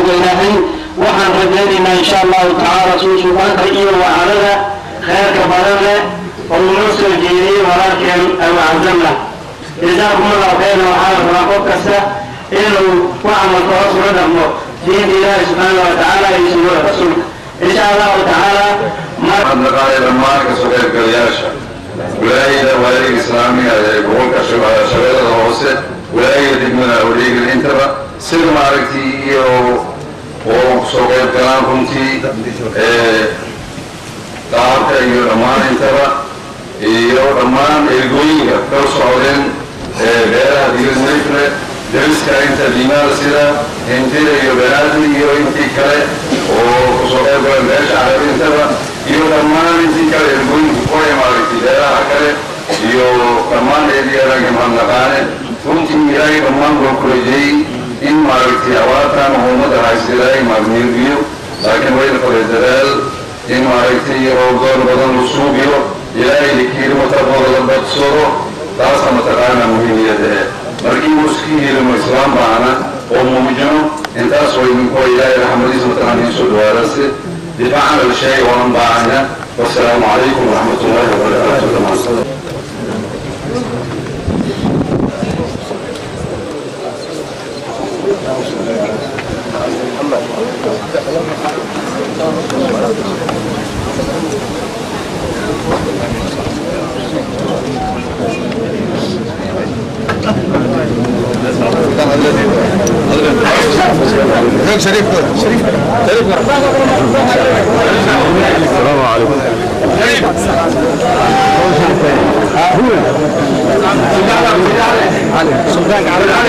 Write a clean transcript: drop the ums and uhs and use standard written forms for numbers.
Cadowga Ilaahay waxaan rajaynaynaa, insha Allahu tacaala, suusubaanka iyo wacanada kheyrka badan leh oo noo soo jeediyey walaalkeen Abu Cabdallah. Jazaakum Allahu khayran. Waxaa la rabaa qof kasta inuu ku camalfalo, kula dhaqmo diinta Ilaahi subxaana wa tacaala iyo sunnada Rasuulka, insha Allahu tacaala. Mahadnaqaaya dhammaan kasoo qaybgalayaasha, wilaayada, waaliga islaamiga ee gobolka Shabeellada Hoose, wilaayada degmada Awdheegle, intaba sida maaragtay iyo oo kusoo qayb galaan runtii qaabka iyo dhammaan intaba, iyo dhammaan ergooyinka kala socdeen beeraha Digil Mirifle, dariska inta Diimaal sida Hintida iyo Banaadir iyo intii kale oo kusoo qayb galeen beesha Carabi intaba, iyo dhammaan intii kale ergooyinka kuway maaragtay beeraha kale iyo dhammaan eediyaaranka mahadnaqaane. Runtii Ilaahay dhammaan buu ku rajeeyey in maaragtay abaartan oo ummadda haysta Ilaahay maarniirgiyo, laakiin wayna qabay dadaal in maaragtay roobdoon badan la suubiyo, Ilaahay likiirimo tabooda la badsado. Taasa mataqaanaa muhiimiyada eh markii uu iska helimo islaam baana oo muujino intaas oo idinku Ilaahay raxmadiisa mataqaana idiin soo dhawaadase difaacana la sheegay waan baahana. Wasalaamu calaykum waraxmat ullaahi wabarakaatu dhammaan. شريف شريف شريف. السلام عليكم. سلطان علي.